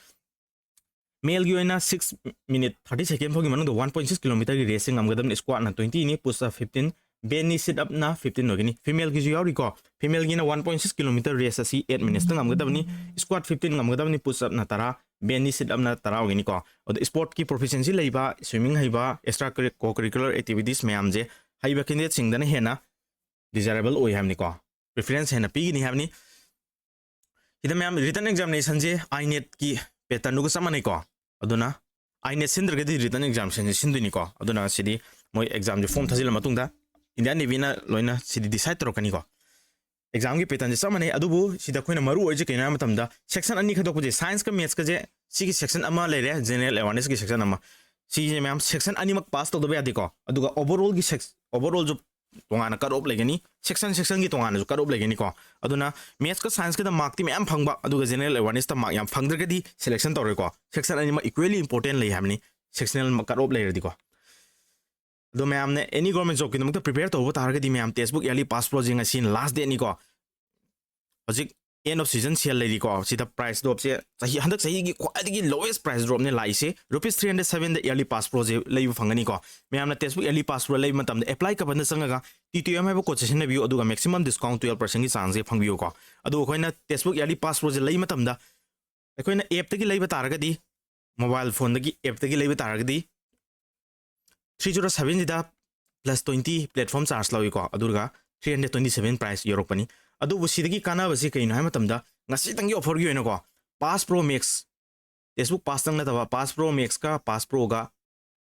ꯃꯦꯜꯒꯤ ꯑꯣꯏꯅ ꯁꯤꯛꯁ ꯃꯤꯅꯤꯠ ꯊꯥꯔꯇꯤ ꯁꯦꯀꯦꯟ ꯐꯥꯎꯒꯤ ꯃꯅꯨꯡꯗ ꯋꯥꯟ ꯄꯣꯏꯟ ꯁꯤꯛꯁ ꯀꯤꯂꯣꯃꯤꯇꯔꯒꯤ ꯔꯦꯁꯁꯦ ꯉꯝꯒꯗꯕꯅꯤ꯫ ꯁ꯭ꯀ꯭ꯋꯥꯠꯅ ꯇ꯭ꯋꯦꯟꯇꯤꯅꯤ, ꯄꯨꯁ ꯑꯞ ꯐꯤꯐꯇꯤꯟ, ꯕꯦꯟꯅꯤ, ꯁꯤꯠ ꯑꯞꯅ ꯐꯤꯐꯇꯤꯟ ꯑꯣꯏꯒꯅꯤ꯫ ꯐꯤꯃꯦꯜꯒꯤꯁꯨ ꯌꯥꯎꯔꯤꯀꯣ꯫ ꯐꯤꯃꯦꯜꯒꯤꯅ one point six kilometre race ꯑꯁꯤ ꯑꯩꯠ ꯃꯤꯅꯤꯠꯁꯇ ꯉꯝꯒꯗꯕꯅꯤ꯫ ꯁ꯭ꯀ꯭ꯋꯥꯠ ꯐꯤꯐꯇꯤꯟ ꯉꯝꯒꯗꯕꯅꯤ, ꯄꯨꯁ ꯑꯞꯅ ꯇꯔꯥ, ꯕꯦꯟꯅꯤ, ꯁꯤꯠ ꯑꯞꯅ ꯇꯔꯥ ꯑꯣꯏꯒꯅꯤꯀꯣ꯫ ꯑꯗꯣ ꯁ꯭ꯄꯣꯔꯠꯀꯤ ꯄ꯭ꯔꯣꯐꯤꯁꯤꯌꯦꯟꯁꯤ ꯂꯩꯕ, ꯁ꯭ꯋꯤꯃꯤꯡ ꯍꯩꯕ, ꯑꯦꯛꯁꯇ꯭ꯔꯥ ꯀꯣ ꯀꯔꯤꯀꯨꯂꯔ ꯑꯦꯛꯇꯤꯚꯤꯇꯤꯁ ꯃꯌꯥꯝꯁꯦ ꯍꯩꯕ ꯀꯦꯟꯗꯤꯗꯦꯠꯁꯤꯡꯗꯅ ꯍꯦꯟꯅ ꯗꯤꯖꯥꯏꯔꯦꯕꯜ ꯑꯣꯏ ꯍꯥꯏꯕꯅꯤꯀꯣ, ꯄ꯭ꯔꯤꯐꯔꯦꯟꯁ ꯍꯦꯟꯅ ꯄꯤꯒꯅꯤ ꯍꯥꯏꯕꯅꯤ꯫ ꯁꯤꯗ ꯃꯌꯥꯝ ꯔꯤꯇꯟ ꯑꯦꯛꯖꯥꯃꯤꯅꯦꯁꯟꯁꯦ ꯑꯥꯏꯅꯦꯠꯀꯤ ꯄꯦꯇꯔꯟꯗꯨꯒ ꯆꯞ ꯃꯥꯟꯅꯩꯀꯣ꯫ ꯑꯗꯨꯅ ꯑꯥꯏꯅꯦꯠ ꯁꯤꯟꯗ꯭ꯔꯒꯗꯤ ꯔꯤꯇꯟ ꯑꯦꯛꯖꯥꯝꯁꯦ ꯁꯤꯟꯗꯣꯏꯅꯤꯀꯣ꯫ ꯑꯗꯨꯅ ꯁꯤꯗꯤ ꯃꯣꯏ ꯑꯦꯛꯖꯥꯝꯁꯦ ꯐꯣꯝ ꯊꯥꯖꯤꯜꯂ ꯃꯇꯨꯡꯗ ꯏꯟꯗꯤꯌꯥꯟ ꯅꯦꯚꯤꯅ ꯂꯣꯏꯅ ꯁꯤꯗꯤ ꯗꯤꯁꯥꯏꯗ ꯇꯧꯔꯛꯀꯅꯤꯀꯣ꯫ ꯑꯦꯛꯖꯥꯝꯒꯤ ꯄꯦꯇꯔꯟꯁꯦ ꯆꯞ ꯃꯥꯟꯅꯩ, ꯑꯗꯨꯕꯨ ꯁꯤꯗ ꯑꯩꯈꯣꯏꯅ ꯃꯔꯨ ꯑꯣꯏꯔꯤꯁꯦ ꯀꯩꯅꯣ ꯍꯥꯏꯕ ꯃꯇꯝꯗ ꯁꯦꯛꯁꯟ ꯑꯅꯤ ꯈꯥꯏꯗꯣꯛꯄꯁꯦ, ꯁꯥꯏꯟꯁꯀ ꯃꯦꯠꯁꯀꯁꯦ ꯁꯤꯒꯤ ꯁꯦꯛꯁꯟ ꯑꯃ ꯂꯩꯔꯦ, ꯖꯦꯅꯔꯦꯜ ꯑꯦꯋꯥꯔꯅꯦꯁꯀꯤ ꯁꯦꯛꯁꯟ ꯑꯃ꯫ ꯁꯤꯁꯦ ꯃꯌꯥꯝ ꯁꯦꯛꯁꯟ ꯑꯅꯤꯃꯛ ꯄꯥꯁ ꯇꯧꯗꯕ ꯌꯥꯗꯦꯀꯣ꯫ ꯑꯗꯨꯒ ꯑꯣꯚꯔꯑꯣꯜꯒꯤ ꯁꯦꯛ ꯑꯣꯚꯔꯑꯣꯜꯁꯨ ꯇꯣꯉꯥꯟꯅ ꯀꯠ ꯑꯣꯐ ꯂꯩꯒꯅꯤ, ꯁꯦꯛꯁꯟ ꯁꯦꯛꯁꯟꯒꯤ ꯇꯣꯉꯥꯟꯅꯁꯨ ꯀꯠ ꯑꯣꯐ ꯂꯩꯒꯅꯤꯀꯣ꯫ ꯑꯗꯨꯅ ꯃꯦꯠꯁꯀ ꯁꯥꯏꯟꯁꯀꯗ ꯃꯥꯔꯛꯇꯤ ꯃꯌꯥꯝ ꯐꯪꯕ, ꯑꯗꯨꯒ ꯖꯦꯅꯔꯦꯜ ꯑꯦꯋꯥꯔꯅꯦꯁꯇ ꯃꯥꯔꯛ ꯌꯥꯝ ꯐꯪꯗ꯭ꯔꯒꯗꯤ ꯁꯦꯂꯦꯛꯁꯟ ꯇꯧꯔꯣꯏꯀꯣ꯫ ꯁꯦꯛꯁꯟ ꯑꯅꯤꯃꯛ ꯏꯀ꯭ꯋꯦꯂꯤ ꯏꯝꯄꯣꯔꯇꯦꯟ ꯂꯩ ꯍꯥꯏꯕꯅꯤ, ꯁꯦꯛꯁꯅꯦꯜ ꯀꯠ ꯑꯣꯐ ꯂꯩꯔꯗꯤꯀꯣ꯫ ꯑꯗꯣ ꯃꯌꯥꯝꯅ ꯑꯦꯅꯤ ꯒꯣꯔꯃꯦꯟ ꯖꯣꯕꯀꯤꯗꯃꯛꯇ ꯄ꯭ꯔꯤꯄꯦꯌꯔ ꯇꯧꯕ ꯇꯥꯔꯒꯗꯤ ꯃꯌꯥꯝ ꯇꯦꯛꯁ ꯕꯨꯛ ꯏꯌꯥꯔꯂꯤ ꯄꯥꯁ ꯄ꯭ꯔꯣꯁꯦ ꯉꯁꯤ ꯂꯥꯁ ꯗꯦꯠꯅꯤꯀꯣ꯫ ꯍꯧꯖꯤꯛ ꯑꯦꯟ ꯑꯣꯐ ꯁꯤꯖꯟ ꯁꯦꯜ ꯂꯩꯔꯤꯀꯣ꯫ ꯁꯤꯗ ꯄ꯭ꯔꯥꯏꯁ ꯗ꯭ꯔꯣꯞꯁꯦ ꯆꯍꯤ, ꯍꯟꯗꯛ ꯆꯍꯤꯒꯤ ꯈ꯭ꯋꯥꯏꯗꯒꯤ ꯂꯣꯋꯦꯁ ꯄ꯭ꯔꯥꯏꯁ ꯗ꯭ꯔꯣꯞꯅꯦ ꯂꯥꯛꯏꯁꯦ꯫ ꯔꯨꯄꯤꯁ ꯊ꯭ꯔꯤ ꯍꯟꯗ꯭ꯔꯦꯠ ꯁꯚꯦꯟꯗ ꯏꯌꯥꯔꯂꯤ ꯄꯥꯁ ꯄ꯭ꯔꯣꯁꯦ ꯂꯩꯕ ꯐꯪꯒꯅꯤꯀꯣ꯫ ꯃꯌꯥꯝꯅ textbook yearly pass pro ꯂꯩꯕ ꯃꯇꯝꯗ ꯑꯦꯄ꯭ꯂꯥꯏ ꯀꯕꯟꯗ ꯆꯪꯉꯒ ꯇꯤ ꯇꯤ ꯑꯦꯝ ꯍꯥꯏꯕ ꯀꯣꯠꯁꯦ ꯁꯤꯖꯤꯟꯅꯕꯤꯌꯨ, ꯑꯗꯨꯒ ꯃꯦꯛꯁꯤꯃꯝ ꯗꯤꯁꯀꯥꯎꯟ ꯇꯨꯌꯦꯜꯞ ꯄꯥꯔꯁꯦꯟꯒꯤ ꯆꯥꯡꯁꯦ ꯐꯪꯕꯤꯌꯨꯀꯣ꯫ ꯑꯗꯨ ꯑꯩꯈꯣꯏꯅ ꯇꯦꯛꯁ ꯕꯨꯛ ꯏꯌꯥꯔꯂꯤ ꯄꯥꯁ ꯄ꯭ꯔꯣꯁꯦ ꯂꯩꯕ ꯃꯇꯝꯗ ꯑꯩꯈꯣꯏꯅ ꯑꯦꯞꯇꯒꯤ ꯂꯩꯕ ꯇꯥꯔꯒꯗꯤ, ꯃꯣꯕꯥꯏꯜ ꯐꯣꯟꯗꯒꯤ ꯑꯦꯞꯇꯒꯤ ꯂꯩꯕ ꯇꯥꯔꯒꯗꯤ, ꯊ꯭ꯔꯤ ꯖꯤꯔꯣ ꯁꯚꯦꯟꯁꯤꯗ ꯄ꯭ꯂꯁ ꯇ꯭ꯋꯦꯟꯇꯤ ꯄ꯭ꯂꯦꯠꯐꯣꯝ ꯆꯥꯔꯖ ꯂꯧꯏꯀꯣ, ꯑꯗꯨꯒ three hundred twenty seven price ꯌꯧꯔꯛꯄꯅꯤ꯫ ꯑꯗꯨꯕꯨ ꯁꯤꯗꯒꯤ ꯀꯥꯟꯅꯕꯁꯤ ꯀꯩꯅꯣ ꯍꯥꯏꯕ ꯃꯇꯝꯗ, ꯉꯁꯤꯇꯪꯒꯤ ꯑꯣꯐꯔꯒꯤ ꯑꯣꯏꯅꯀꯣ, ꯄꯥꯁ ꯄ꯭ꯔꯣ ꯃꯦꯛꯁ, ꯇꯦꯛꯁꯕꯨꯛ ꯄꯥꯁꯇꯪ ꯅꯠꯇꯕ, ꯄꯥꯁ ꯄ꯭ꯔꯣ ꯃꯦꯛꯁꯀ ꯄꯥꯁ ꯄ꯭ꯔꯣꯒ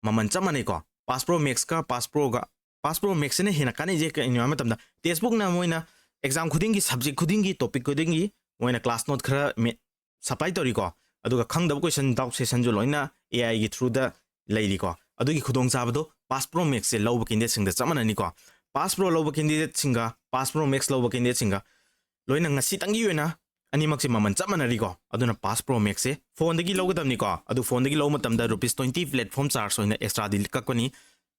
ꯃꯃꯜ ꯆꯞ ꯃꯥꯟꯅꯩꯀꯣ꯫ ꯄꯥꯁ ꯄ꯭ꯔꯣ ꯃꯦꯛꯁꯀ ꯄꯥꯁ ꯄ꯭ꯔꯣꯒ, ꯄꯥꯁ ꯄ꯭ꯔꯣ ꯃꯦꯛꯁꯁꯤꯅ ꯍꯦꯟꯅ ꯀꯥꯟꯅꯩꯁꯦ ꯀꯩꯅꯣ ꯍꯥꯏꯕ ꯃꯇꯝꯗ, ꯇꯦꯛꯁꯕꯨꯛꯅ ꯃꯣꯏꯅ ꯑꯦꯛꯖꯥꯝ ꯈꯨꯗꯤꯡꯒꯤ, ꯁꯕꯖꯦꯛ ꯈꯨꯗꯤꯡꯒꯤ, ꯇꯣꯄꯤꯛ ꯈꯨꯗꯤꯡꯒꯤ ꯃꯣꯏꯅ ꯀ꯭ꯂꯥꯁ ꯅꯣꯠ ꯈꯔ ꯁꯄ꯭ꯂꯥꯏ ꯇꯧꯔꯤꯀꯣ, ꯑꯗꯨꯒ ꯈꯪꯗꯕ ꯀꯣꯏꯁꯟ, ꯗꯥꯎꯠ ꯁꯦꯁꯟꯁꯨ ꯂꯣꯏꯅ ꯑꯦ ꯑꯥꯏꯒꯤ ꯊ꯭ꯔꯨꯗ ꯂꯩꯔꯤꯀꯣ꯫ ꯑꯗꯨꯒꯤ ꯈꯨꯗꯣꯡꯆꯥꯕꯗꯣ ꯄꯥꯁ ꯄ꯭ꯔꯣ ꯃꯦꯛꯁꯁꯦ ꯂꯧꯕ ꯀꯦꯟꯗꯤꯗꯦꯠꯁꯤꯡꯗ ꯆꯞ ꯃꯥꯟꯅꯅꯤꯀꯣ꯫ ꯄꯥꯁ ꯄ꯭ꯔꯣ ꯂꯧꯕ ꯀꯦꯟꯗꯤꯗꯦꯠꯁꯤꯡꯒ ꯄꯥꯁ ꯄ꯭ꯔꯣ ꯃꯦꯛꯁ ꯂꯧꯕ ꯀꯦꯟꯗꯤꯗꯦꯠꯁꯤꯡꯒ ꯂꯣꯏꯅ ꯉꯁꯤꯇꯪꯒꯤ ꯑꯣꯏꯅ ꯑꯅꯤꯃꯛꯁꯦ ꯃꯃꯜ ꯆꯞ ꯃꯥꯟꯅꯔꯤꯀꯣ꯫ ꯑꯗꯨꯅ ꯄꯥꯁ ꯄ꯭ꯔꯣ ꯃꯦꯛꯁꯁꯦ ꯐꯣꯟꯗꯒꯤ ꯂꯧꯒꯗꯕꯅꯤꯀꯣ꯫ ꯑꯗꯨ ꯐꯣꯟꯗꯒꯤ ꯂꯧꯕ ꯃꯇꯝꯗ ꯔꯨꯄꯤꯁ ꯇ꯭ꯋꯦꯟꯇꯤ ꯄ꯭ꯂꯦꯠꯐꯣꯝ ꯆꯥꯔꯖ ꯑꯣꯏꯅ ꯑꯦꯛꯁꯇ꯭ꯔꯥꯗꯤ ꯀꯛꯄꯅꯤ꯫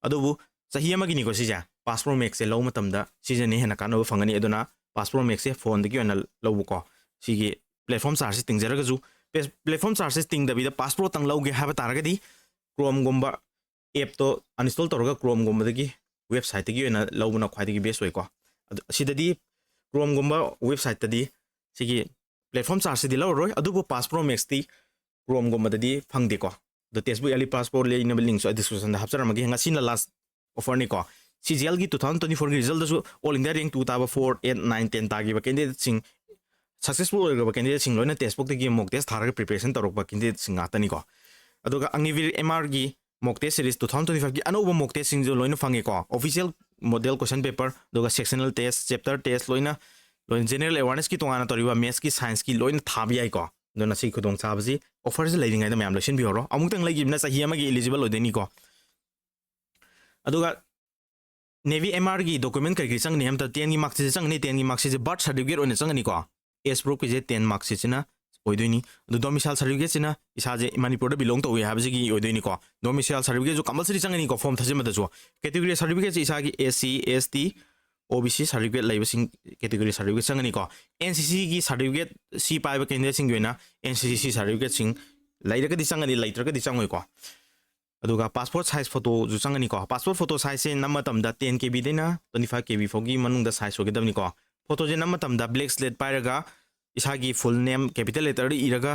ꯑꯗꯨꯕꯨ ꯆꯍꯤ ꯑꯃꯒꯤꯅꯤꯀꯣ ꯁꯤꯁꯦ꯫ ꯄꯥꯁ ꯄ꯭ꯔꯣ ꯃꯦꯛꯁꯁꯦ ꯂꯧꯕ ꯃꯇꯝꯗ ꯁꯤꯁꯤꯅ ꯍꯦꯟꯅ ꯀꯥꯟꯅꯕ ꯐꯪꯒꯅꯤ꯫ ꯑꯗꯨꯅ ꯄꯥꯁ ꯄ꯭ꯔꯣ ꯃꯦꯛꯁꯁꯦ ꯐꯣꯟꯗꯒꯤ ꯑꯣꯏꯅ ꯂꯧꯕꯀꯣ꯫ ꯁꯤꯒꯤ ꯄ꯭ꯂꯦꯠꯐꯣꯝ ꯆꯥꯔꯖꯁꯦ ꯇꯤꯡꯖꯔꯒꯁꯨ, ꯄ꯭ꯂꯦꯠꯐꯣꯝ ꯆꯥꯔꯖꯁꯦ ꯇꯤꯡꯗꯕꯤꯗ ꯄꯥꯁ ꯄ꯭ꯔꯣꯇꯪ ꯂꯧꯒꯦ ꯍꯥꯏꯕ ꯇꯥꯔꯒꯗꯤ, ꯀ꯭ꯔꯣꯝꯒꯨꯝꯕ ꯑꯦꯞꯇꯣ ꯑꯟꯏꯟꯁꯇꯣꯜ ꯇꯧꯔꯒ ꯀ꯭ꯔꯣꯝꯒꯨꯝꯕꯗꯒꯤ ꯋꯦꯕꯁꯥꯏꯠꯇꯒꯤ ꯑꯣꯏꯅ ꯂꯧꯕꯅ ꯈ꯭ꯋꯥꯏꯗꯒꯤ ꯕꯦꯁ ꯑꯣꯏꯀꯣ꯫ ꯑꯗꯨ ꯁꯤꯗꯗꯤ, ꯀ꯭ꯔꯣꯝꯒꯨꯝꯕ ꯋꯦꯕꯁꯥꯏꯠꯇꯗꯤ ꯁꯤꯒꯤ ꯄ꯭ꯂꯦꯠꯐꯣꯝ ꯆꯥꯔꯖꯁꯤꯗꯤ ꯂꯧꯔꯔꯣꯏ, ꯑꯗꯨꯕꯨ ꯄꯥꯁ ꯄ꯭ꯔꯣ ꯃꯦꯛꯁꯇꯤ ꯀ꯭ꯔꯣꯝꯒꯨꯝꯕꯗꯗꯤ ꯐꯪꯗꯦꯀꯣ꯫ ꯑꯗꯣ ꯇꯦꯛꯁꯕꯨꯛ ꯏꯌꯥꯔꯂꯤ ꯄꯥꯁ ꯄ꯭ꯔꯣ ꯂꯩꯅꯕ ꯂꯤꯡꯁꯨ ꯑꯩ ꯗꯤꯁꯀ꯭ꯔꯤꯞꯁꯟꯗ ꯍꯥꯞꯆꯔꯝꯃꯒꯦ꯫ ꯉꯁꯤꯅ ꯂꯥꯁ ꯑꯣꯐꯔꯅꯤꯀꯣ꯫ ꯁꯤ ꯖꯤ ꯑꯦꯜꯒꯤ ꯇꯨ ꯊꯥꯎꯖꯟ ꯇ꯭ꯋꯦꯟꯇꯤ ꯐꯣꯔꯒꯤ ꯔꯤꯖꯜꯗꯁꯨ ꯑꯣꯜ ꯏꯟꯗꯤꯌꯥ ꯔꯦꯡꯛ ꯇꯨ ꯇꯥꯕ ꯐꯣꯔ, ꯑꯦꯠ, ꯅꯥꯏꯟ, ꯇꯦꯟ ꯇꯥꯈꯤꯕ ꯀꯦꯟꯗꯤꯗꯦꯠꯁꯤꯡ, ꯁꯛꯁꯦꯁꯐꯨꯜ ꯑꯣꯏꯈ꯭ꯔꯕ ꯀꯦꯟꯗꯤꯗꯦꯠꯁꯤꯡ ꯂꯣꯏꯅ ꯇꯦꯛꯁꯕꯨꯛꯇꯒꯤ ꯃꯣꯛ ꯇꯦꯁ ꯊꯥꯔꯒ ꯄ꯭ꯔꯤꯄꯦꯔꯦꯁꯟ ꯇꯧꯔꯛꯄ ꯀꯦꯟꯗꯤꯗꯦꯠꯁꯤꯡ ꯉꯥꯛꯇꯅꯤꯀꯣ꯫ ꯑꯗꯨꯒ ꯑꯒꯅꯤꯚꯤꯔ ꯑꯦꯝ ꯑꯥꯔꯒꯤ mock test series two thousand twenty ꯐꯥꯏꯚꯀꯤ ꯑꯅꯧꯕ ꯃꯣꯛ ꯇꯦꯁꯁꯤꯡꯁꯨ ꯂꯣꯏꯅ ꯐꯪꯉꯦꯀꯣ꯫ ꯑꯣꯐꯤꯁꯤꯌꯦꯜ ꯃꯣꯗꯦꯜ ꯀꯣꯏꯁꯟ ꯄꯦꯄꯔ, ꯑꯗꯨꯒ ꯁꯦꯛꯁꯅꯦꯜ ꯇꯦꯁ, ꯆꯦꯞꯇꯔ ꯇꯦꯁ ꯂꯣꯏꯅ, ꯂꯣꯏꯅ ꯖꯦꯅꯔꯦꯜ ꯑꯦꯋꯥꯔꯅꯦꯁꯀꯤ ꯇꯣꯉꯥꯟꯅ ꯇꯧꯔꯤꯕ ꯃꯦꯠꯁꯀꯤ, ꯁꯥꯏꯟꯁꯀꯤ ꯂꯣꯏꯅ ꯊꯥꯕ ꯌꯥꯏꯀꯣ꯫ ꯑꯗꯨꯅ ꯁꯤ ꯈꯨꯗꯣꯡꯆꯥꯕꯁꯤ, ꯑꯣꯐꯔꯁꯤ ꯂꯩꯔꯤꯉꯩꯗ ꯃꯌꯥꯝ ꯂꯣꯏꯁꯤꯟꯕꯤꯍꯧꯔꯣ꯫ ꯑꯃꯨꯛꯇꯪ ꯂꯩꯈꯤꯕꯅ ꯆꯍꯤ ꯑꯃꯒꯤ ꯏꯂꯤꯖꯤꯕꯜ ꯑꯣꯏꯗꯣꯏꯅꯤꯀꯣ꯫ ꯑꯗꯨꯒ ꯅꯦꯚꯤ ꯑꯦꯝ ꯑꯥꯔꯒꯤ ꯗꯣꯀꯨꯃꯦꯟ ꯀꯔꯤ ꯀꯔꯤ ꯆꯪꯒꯅꯤ ꯍꯥꯏꯕ ꯃꯇꯝꯗ, ꯇꯦꯟꯒꯤ ꯃꯥꯔꯛꯁꯤꯠꯁꯦ ꯆꯪꯒꯅꯤ, ꯇꯦꯟꯒꯤ ꯃꯥꯔꯛꯁꯤꯠꯁꯦ ꯕꯥꯔꯊ ꯁꯥꯔꯇꯤꯐꯤꯀꯦꯠ ꯑꯣꯏꯅ ꯆꯪꯒꯅꯤꯀꯣ꯫ ꯑꯦꯖ ꯄ꯭ꯔꯨꯐꯀꯤꯁꯦ ꯇꯦꯟ ꯃꯥꯔꯛꯁꯤꯠꯁꯤꯅ ꯑꯣꯏꯗꯣꯏꯅꯤ꯫ ꯑꯗꯨ ꯗꯣꯃꯤꯁꯥꯏꯜ ꯁꯥꯔꯇꯤꯐꯤꯀꯦꯠꯁꯤꯅ ꯏꯁꯥꯁꯦ ꯃꯅꯤꯄꯨꯔꯗ ꯕꯤꯂꯣꯡ ꯇꯧꯏ ꯍꯥꯏꯕꯁꯤꯒꯤ ꯑꯣꯏꯗꯣꯏꯅꯤꯀꯣ꯫ ꯗꯣꯃꯤꯁꯥꯏꯜ ꯁꯥꯔꯇꯤꯐꯤꯀꯦꯠꯁꯨ ꯀꯝꯄꯜꯁꯔꯤ ꯆꯪꯒꯅꯤꯀꯣ ꯐꯣꯔꯝ ꯊꯥꯖꯤꯟꯕꯗꯁꯨ꯫ ꯀꯦꯇꯦꯒꯣꯔꯤ ꯁꯥꯔꯇꯤꯐꯤꯀꯦꯠꯁꯦ ꯏꯁꯥꯒꯤ S C, S T, O B C certificate ꯂꯩꯕꯁꯤꯡ, ꯀꯦꯇꯦꯒꯣꯔꯤ ꯁꯥꯔꯇꯤꯐꯤꯀꯦꯠ ꯆꯪꯒꯅꯤꯀꯣ꯫ ꯑꯦꯟ ꯁꯤ ꯁꯤꯒꯤ ꯁꯥꯔꯇꯤꯐꯤꯀꯦꯠ ꯁꯤ ꯄꯥꯏꯕ ꯀꯦꯟꯗꯤꯗꯦꯠꯁꯤꯡꯒꯤ ꯑꯣꯏꯅ ꯑꯦꯟ ꯁꯤ ꯁꯤ ꯁꯥꯔꯇꯤꯐꯤꯀꯦꯠꯁꯤꯡ ꯂꯩꯔꯒꯗꯤ ꯆꯪꯒꯅꯤ, ꯂꯩꯇ꯭ꯔꯒꯗꯤ ꯆꯪꯉꯣꯏꯀꯣ꯫ ꯑꯗꯨꯒ ꯄꯥꯁꯄꯣꯔꯠ ꯁꯥꯏꯖ ꯐꯣꯇꯣꯁꯨ ꯆꯪꯒꯅꯤꯀꯣ꯫ ꯄꯥꯁꯄꯣꯔꯠ ꯐꯣꯇꯣ ꯁꯥꯏꯖꯁꯦ ꯅꯝꯕ ꯃꯇꯝꯗ ꯇꯦꯟ ꯀꯦ ꯕꯤꯗꯩꯅ ꯇ꯭ꯋꯦꯟꯇꯤ ꯐꯥꯏꯚ ꯀꯦ ꯕꯤ ꯐꯥꯎꯒꯤ ꯃꯅꯨꯡꯗ ꯁꯥꯏꯖ ꯑꯣꯏꯒꯗꯕꯅꯤꯀꯣ꯫ ꯐꯣꯇꯣꯁꯦ ꯅꯝꯕ ꯃꯇꯝꯗ ꯕ꯭ꯂꯦꯛ ꯁ꯭ꯂꯦꯠ ꯄꯥꯏꯔꯒ ꯏꯁꯥꯒꯤ ꯐꯨꯜ ꯅꯦꯝ ꯀꯦꯄꯤꯇꯦꯜ ꯂꯦꯇꯔꯗ ꯏꯔꯒ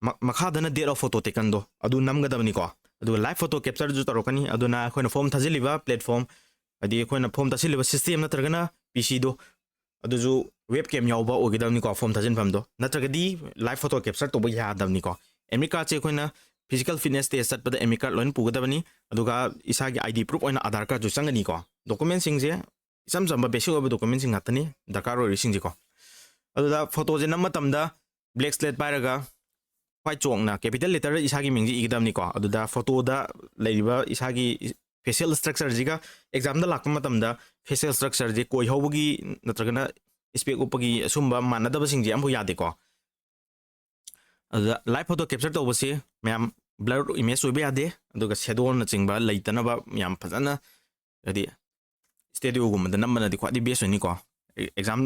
ꯃꯈꯥꯗꯅ date of photo takenꯗꯣ ꯑꯗꯨ ꯅꯝꯒꯗꯕꯅꯤꯀꯣ꯫ ꯑꯗꯨꯒ live photo captureꯁꯨ ꯇꯧꯔꯛꯀꯅꯤ꯫ ꯑꯗꯨꯅ ꯑꯩꯈꯣꯏꯅ form ꯊꯥꯖꯤꯜꯂꯤꯕ platform, ꯍꯥꯏꯗꯤ ꯑꯩꯈꯣꯏꯅ form ꯊꯥꯖꯤꯜꯂꯤꯕ system ꯅꯠꯇ꯭ꯔꯒꯅ PCꯗꯣ, ꯑꯗꯨꯁꯨ webcam ꯌꯥꯎꯕ ꯑꯣꯏꯒꯗꯕꯅꯤꯀꯣ form ꯊꯥꯖꯤꯟꯐꯝꯗꯣ, ꯅꯠꯇ꯭ꯔꯒꯗꯤ live photo capture ꯇꯧꯕ ꯌꯥꯗꯕꯅꯤꯀꯣ꯫ Admit cardꯁꯦ ꯑꯩꯈꯣꯏꯅ physical fitness test ꯆꯠꯄꯗ admit card ꯂꯣꯏꯅ ꯄꯨꯒꯗꯕꯅꯤ꯫ ꯑꯗꯨꯒ ꯏꯁꯥꯒꯤ ID proof ꯑꯣꯏꯅ Aadhaar cardꯁꯨ ꯆꯪꯒꯅꯤꯀꯣ꯫ Documentꯁꯤꯡꯁꯦ ꯏꯆꯝ ꯆꯝꯕ basic ꯑꯣꯏꯕ documentꯁꯤꯡ ꯉꯥꯛꯇꯅꯤ ꯗꯔꯀꯥꯔ ꯑꯣꯏꯔꯤꯁꯤꯡꯁꯦꯀꯣ꯫ ꯑꯗꯨꯗ photoꯁꯦ ꯅꯝꯕ ꯃꯇꯝꯗ black slate ꯄꯥꯏꯔꯒ white chalkꯅ capital letterꯗ ꯏꯁꯥꯒꯤ ꯃꯤꯡꯁꯦ ꯏꯒꯗꯕꯅꯤꯀꯣ꯫ ꯑꯗꯨꯗ photoꯗ ꯂꯩꯔꯤꯕ ꯏꯁꯥꯒꯤ facial structureꯁꯤꯒ examꯗ ꯂꯥꯛꯄ ꯃꯇꯝꯗ facial structureꯁꯦ ꯀꯣꯏ ꯍꯧꯕꯒꯤ ꯅꯠꯇ꯭ꯔꯒꯅ spec ꯎꯞꯄꯒꯤ ꯑꯁꯨꯝꯕ ꯃꯥꯟꯅꯗꯕꯁꯤꯡꯁꯦ ꯑꯃꯐꯥꯎ ꯌꯥꯗꯦꯀꯣ꯫ ꯑꯗꯨꯗ live photo capture ꯇꯧꯕꯁꯤ ꯃꯌꯥꯝ blur image ꯑꯣꯏꯕ ꯌꯥꯗꯦ, ꯑꯗꯨꯒ shadowꯅꯆꯤꯡꯕ ꯂꯩꯇꯅꯕ ꯌꯥꯝ ꯐꯖꯅ, ꯍꯥꯏꯗꯤ studioꯒꯨꯝꯕꯗ ꯅꯝꯕꯅꯗꯤ ꯈ꯭ꯋꯥꯏꯗꯒꯤ best ꯑꯣꯏꯅꯤꯀꯣ꯫ Exam,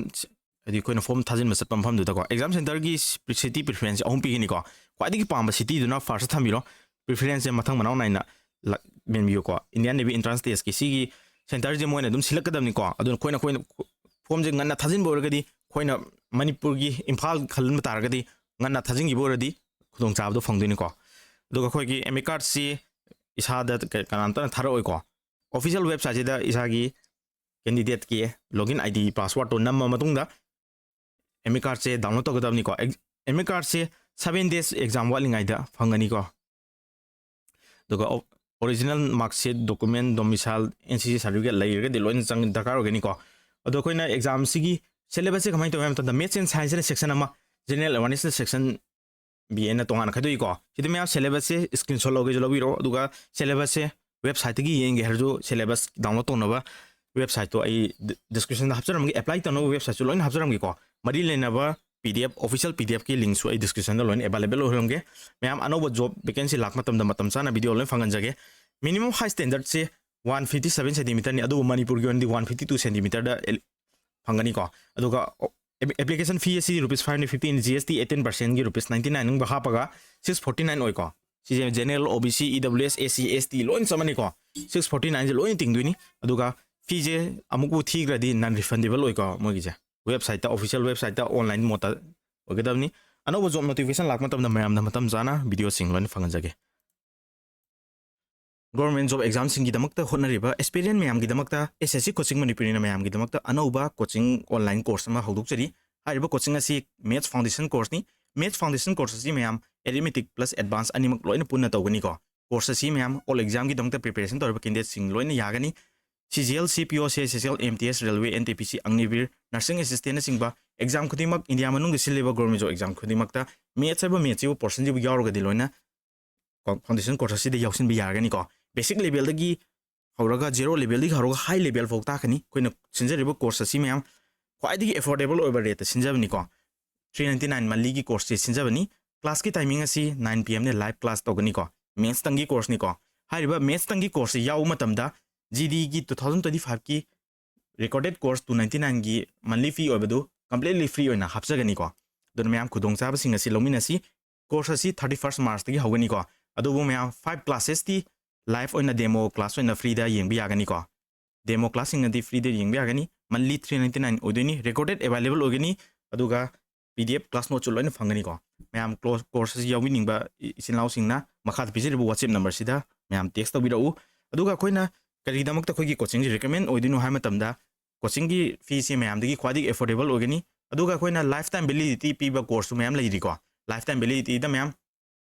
ꯍꯥꯏꯗꯤ ꯑꯩꯈꯣꯏꯅ form ꯊꯥꯖꯤꯟꯕ ꯆꯠꯄ ꯃꯐꯝꯗꯨꯗꯀꯣ꯫ Exam centreꯒꯤ city preference ꯑꯍꯨꯝ ꯄꯤꯒꯅꯤꯀꯣ꯫ ꯈ꯭ꯋꯥꯏꯗꯒꯤ ꯄꯥꯝꯕ cityꯗꯨꯅ firstꯇ ꯊꯝꯕꯤꯔꯣ꯫ Preferenceꯁꯦ ꯃꯊꯪ ꯃꯅꯥꯎ ꯅꯥꯏꯅ ꯂ-, ꯃꯦꯟꯕꯤꯌꯨꯀꯣ꯫ Indian Navy entrance testꯀꯤ ꯁꯤꯒꯤ centreꯁꯦ ꯃꯣꯏꯅ ꯑꯗꯨꯝ ꯁꯤꯜꯂꯛꯀꯗꯕꯅꯤꯀꯣ꯫ ꯑꯗꯨꯅ ꯑꯩꯈꯣꯏꯅ, ꯑꯩꯈꯣꯏꯅ formꯁꯦ ꯉꯟꯅ ꯊꯥꯖꯤꯟꯕ ꯑꯣꯏꯔꯒꯗꯤ, ꯑꯩꯈꯣꯏꯅ ꯃꯅꯤꯄꯨꯔꯒꯤ ꯏꯝꯐꯥꯜ ꯈꯜꯂꯝꯕ ꯇꯥꯔꯒꯗꯤ, ꯉꯟꯅ ꯊꯥꯖꯤꯟꯈꯤꯕ ꯑꯣꯏꯔꯗꯤ ꯈꯨꯗꯣꯡꯆꯥꯕꯗꯣ ꯐꯪꯗꯣꯏꯅꯤꯀꯣ꯫ ꯑꯗꯨꯒ ꯑꯩꯈꯣꯏꯒꯤ admit cardꯁꯤ ꯏꯁꯥꯗ ꯀ-, ꯀꯅꯥꯝꯇꯅ ꯊꯥꯔꯛꯑꯣꯏꯀꯣ꯫ Official websiteꯁꯤꯗ ꯏꯁꯥꯒꯤ candidateꯀꯤ login ID passwordꯇꯣ ꯅꯝꯃ ꯃꯇꯨꯡꯗ admit cardꯁꯦ download ꯇꯧꯒꯗꯕꯅꯤꯀꯣ꯫ Ex-, admit cardꯁꯦ seven days exam ꯋꯥꯠꯂꯤꯉꯩꯗ ꯐꯪꯒꯅꯤꯀꯣ꯫ ꯑꯗꯨꯒ o-, original mark sheet, document, domicile, NCC certificate ꯂꯩꯔꯒꯗꯤ ꯂꯣꯏꯅ ꯆꯪ-, ꯗꯔꯀꯥꯔ ꯑꯣꯏꯒꯅꯤꯀꯣ꯫ ꯑꯗꯣ ꯑꯩꯈꯣꯏꯅ examꯁꯤꯒꯤ syllabusꯁꯦ ꯀꯃꯥꯏꯅ ꯇꯧꯒꯦ ꯍꯥꯏꯕ ꯃꯇꯝꯗ, maths and scienceꯅ section ꯑꯃ, general awarenessꯅ section B ꯑꯦꯅ ꯇꯣꯉꯥꯟꯅ ꯈꯥꯏꯗꯣꯛꯏꯀꯣ꯫ ꯁꯤꯗ ꯃꯌꯥꯝ syllabusꯁꯦ screenshot ꯂꯧꯒꯦꯁꯨ ꯂꯧꯕꯤꯔꯣ, ꯑꯗꯨꯒ syllabusꯁꯦ websiteꯇꯒꯤ ꯌꯦꯡꯒꯦ ꯍꯥꯏꯔꯁꯨ syllabus download ꯇꯧꯅꯕ websiteꯇꯣ ꯑꯩ di-, descriptionꯗ ꯍꯥꯞꯆꯔꯝꯒꯦ, apply ꯇꯧꯅꯕ websiteꯁꯨ ꯂꯣꯏꯅ ꯍapꯆꯔꯝꯒꯦꯀꯣ꯫ ꯃꯔꯤ ꯂꯩꯅꯕ PDF, official PDFꯀꯤ linkꯁꯨ ꯑꯩ descriptionꯗ ꯂꯣꯏꯅ available ꯑꯣꯏꯍꯜꯂꯝꯒꯦ꯫ ꯃꯌꯥꯝ ꯑꯅꯧꯕ job vacancy ꯂꯥꯛꯄ ꯃꯇꯝꯗ ꯃꯇꯝ ꯆꯥꯅ video ꯂꯣꯏꯅ ꯐꯪꯍꯟꯖꯒꯦ꯫ Minimum height standardꯁꯦ one fifty seven centimeterꯅꯤ, ꯑꯗꯨꯕꯨ ꯃꯅꯤꯄꯨꯔꯒꯤ ꯑꯣꯏꯅꯗꯤ one fifty two centimeterꯗ ꯑꯦꯜ-, ꯐꯪꯒꯅꯤꯀꯣ꯫ ꯑꯗꯨꯒ ꯑꯣ-, ꯑꯦꯞ-, application fee ꯑꯁꯤ rupees five hundred fifty, GST eighteen percentꯒꯤ rupees ninety nine ꯅꯨꯡꯕ ꯍꯥꯞꯄꯒ six forty nine ꯑꯣꯏꯀꯣ꯫ ꯁꯤꯁꯦ general, OBC, EWS, SC, ST ꯂꯣꯏꯅ ꯆꯞ ꯃꯥꯟꯅꯩꯀꯣ꯫ Six forty nineꯁꯦ ꯂꯣꯏꯅ ꯇꯤꯡꯗꯣꯏꯅꯤ꯫ ꯑꯗꯨꯒ feeꯁꯦ ꯑꯃꯨꯛꯄꯨ ꯊꯤꯈ꯭ꯔꯗꯤ non refundable ꯑꯣꯏꯀꯣ ꯃꯣꯏꯒꯤꯁꯦ꯫ Websiteꯇ, official websiteꯇ online modeꯇ ꯑꯣꯏꯒꯗꯕꯅꯤ꯫ ꯑꯅꯧꯕ job notification ꯂꯥꯛꯄ ꯃꯇꯝꯗ ꯃꯌꯥꯝꯅ ꯃꯇꯝ ꯆꯥꯅ videoꯁꯤꯡ ꯂꯣꯏꯅ ꯐꯪꯍꯟꯖꯒꯦ꯫ Government job examꯁꯤꯡꯒꯤꯗꯃꯛꯇ ꯍꯣꯠꯅꯔꯤꯕ aspirant ꯃꯌꯥꯝꯒꯤꯗꯃꯛꯇ S S C Coaching ꯃꯅꯤꯄꯨꯔꯤꯅ ꯃꯌꯥꯝꯒꯤꯗꯃꯛꯇ ꯑꯅꯧꯕ coaching online course ꯑꯃ ꯍꯧꯗꯣꯛꯆꯔꯤ꯫ ꯍꯥꯏꯔꯤꯕ coaching ꯑꯁꯤ Maths Foundation courseꯅꯤ꯫ Maths Foundation course ꯑꯁꯤ ꯃꯌꯥꯝ Arithmetic plus Advance ꯑꯅꯤꯃꯛ ꯂꯣꯏꯅ ꯄꯨꯟꯅ ꯇꯧꯒꯅꯤꯀꯣ꯫ Course ꯑꯁꯤ ꯃꯌꯥꯝ all examꯒꯤꯗꯃꯛꯇ preparation ꯇꯧꯔꯤꯕ candidateꯁꯤꯡ ꯂꯣꯏꯅ ꯌꯥꯒꯅꯤ꯫ C G L, C P O, C H S L, M T S, Railway, N T P C, Agniveer, Nursing Assistantꯅꯆꯤꯡꯕ exam ꯈꯨꯗꯤꯡꯃꯛ, India ꯃꯅꯨꯡꯗ ꯁꯤꯜꯂꯤꯕ government job exam ꯈꯨꯗꯤꯡꯃꯛꯇ Maths ꯍꯥꯏꯕ mathsꯁꯤꯕꯨ portionꯁꯤꯕꯨ ꯌꯥꯎꯔꯒꯗꯤ ꯂꯣꯏꯅ foundation course ꯑꯁꯤꯗ ꯌꯥꯎꯁꯤꯟꯕ ꯌꯥꯔꯒꯅꯤꯀꯣ꯫ Basic levelꯗꯒꯤ ꯍꯧꯔꯒ, zero levelꯗꯒꯤ ꯍꯧꯔꯒ high level ꯐꯥꯎ ꯇꯥꯛꯀꯅꯤ꯫ ꯑꯩꯈꯣꯏꯅ ꯁꯤꯟꯖꯔꯤꯕ course ꯑꯁꯤ ꯃꯌꯥꯝ ꯈ꯭ꯋꯥꯏꯗꯒꯤ affordable ꯑꯣꯏꯕ rateꯇ ꯁꯤꯟꯖꯕꯅꯤꯀꯣ꯫ Three ninety nine monthlyꯒꯤ courseꯁꯦ ꯁꯤꯟꯖꯕꯅꯤ꯫ Classꯀꯤ timing ꯑꯁꯤ nine P M ꯅꯦ, live class ꯇꯧꯒꯅꯤꯀꯣ꯫ Mathsꯇꯪꯒꯤ courseꯅꯤꯀꯣ꯫ ꯍꯥꯏꯔꯤꯕ Mathsꯇꯪꯒꯤ courseꯁꯦ ꯌꯥꯎꯕ ꯃꯇꯝꯗ G Dꯒꯤ two thousand twenty fiveꯀꯤ recorded course two ninety nineꯒꯤ monthly fee ꯑꯣꯏꯕꯗꯨ completely free ꯑꯣꯏꯅ ꯍꯥꯞꯆꯒꯅꯤꯀꯣ꯫ ꯑꯗꯨꯅ ꯃꯌꯥꯝ ꯈꯨꯗꯣꯡꯆꯥꯕꯁꯤꯡ ꯑꯁꯤ ꯂꯧꯃꯤꯟꯅꯁꯤ꯫ Course ꯑꯁꯤ thirty first Marchꯇꯒꯤ ꯍꯧꯒꯅꯤꯀꯣ꯫ ꯑꯗꯨꯕꯨ ꯃꯌꯥꯝ five classesꯇꯤ live ꯑꯣꯏꯅ demo class ꯑꯣꯏꯅ freeꯗ ꯌꯦꯡꯕ ꯌꯥꯒꯅꯤꯀꯣ꯫ Demo classꯁꯤꯡ ꯑꯗꯤ freeꯗ ꯌꯦꯡꯕ ꯌꯥꯒꯅꯤ꯫ Monthly three ninety nine ꯑꯣꯏꯗꯣꯏꯅꯤ꯫ Recorded available ꯑꯣꯏꯒꯅꯤ꯫ ꯑꯗꯨꯒ P D F class noteꯁꯨ ꯂꯣꯏꯅ ꯐꯪꯒꯅꯤꯀꯣ꯫ ꯃꯌꯥꯝ course ꯑꯁꯤ ꯌꯥꯎꯕꯤꯅꯤꯡꯕ ꯏꯆꯤꯟ ꯏꯅꯥꯎꯁꯤꯡꯅ ꯃꯈꯥꯗ ꯄꯤꯖꯔꯤꯕ WhatsApp numberꯁꯤꯗ ꯃꯌꯥꯝ text ꯇꯧꯕꯤꯔꯛꯎ꯫ ꯑꯗꯨꯒ ꯑꯩꯈꯣꯏꯅ ꯀꯔꯤꯒꯤꯗꯃꯛꯇ ꯑꯩꯈꯣꯏꯒꯤ coachingꯁꯤ recommend ꯑꯣꯏꯗꯣꯏꯅꯣ ꯍꯥꯏꯕ ꯃꯇꯝꯗ, coachingꯒꯤ feeꯁꯤ ꯃꯌꯥꯝꯗꯒꯤ ꯈ꯭ꯋꯥꯏꯗꯒꯤ affordable ꯑꯣꯏꯒꯅꯤ꯫ ꯑꯗꯨꯒ ꯑꯩꯈꯣꯏꯅ lifetime validity ꯄꯤꯕ courseꯁꯨ ꯃꯌꯥꯝ ꯂꯩꯔꯤꯀꯣ꯫ Lifetime validityꯗ ꯃꯌꯥꯝ